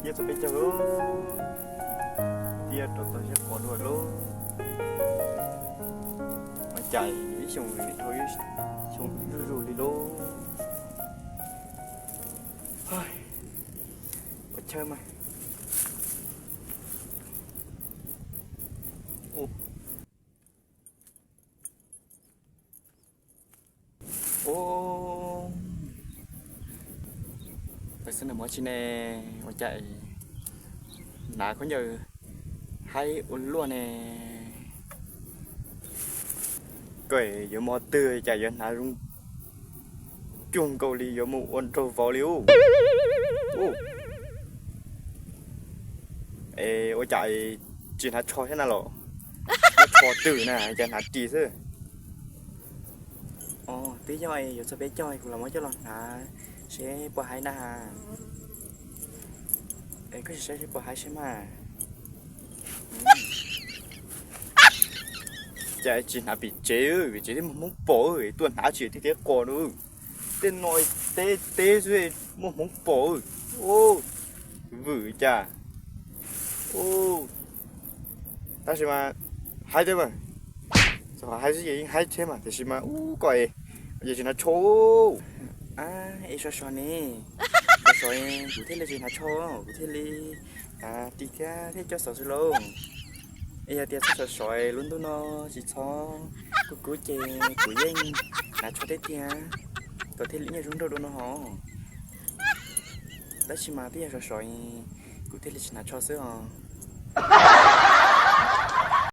Nyob txog peb caug lawm, thiaj rau tau siab qos dua lauj. Ua cas ib xyoo dhau ib xyoo zuj zus li lauj. Ua chawj mas. Ub, peb xwb na, muab tsis ne, ua cas hnav khaub ncaws haib ua luaj ne. Koj yuav hmo twg cas yuav hnav zoo cuag nkaus li yuav mus ua nraug vauv li ub. Es ua cas tsis hnav tsho thiab na los? Muab tsho twg na cas hnav ris xwb. Twb yog yuav txog peb caug kuv los muab coj los hnav seb puas haib na has. Koj sim saib seb puas haib seb mas. Cas tsis hnav pem tsev, pem tsev thiaj muaj hmoob pom, tuaj hnav tsis tiag tiag qos na. Tej no teb teb xwb muaj hmoob pom. Vwm cas. Tab sis mas haib thiab mas, txog haib xwb ces yeej haib thiab mas, tiam sis mas ub koj es, ces tsis hnav tsho. Es sov sov ne, sov sov kuv thiaj li tsis hnav tsho, kuv thiaj li hnav ris thiab thiaj coj xov xwb lauj. Es yog tias txhob sov sov lub ntuj no tsis txhob kub kub ces kuv yeej hnav tsho thiab tiag, kom thiaj li ib nyuag zoo nraug dua no hos. Tab sis mas twb yog sov sov kuv thiaj li tsis hnav tsho xwb os.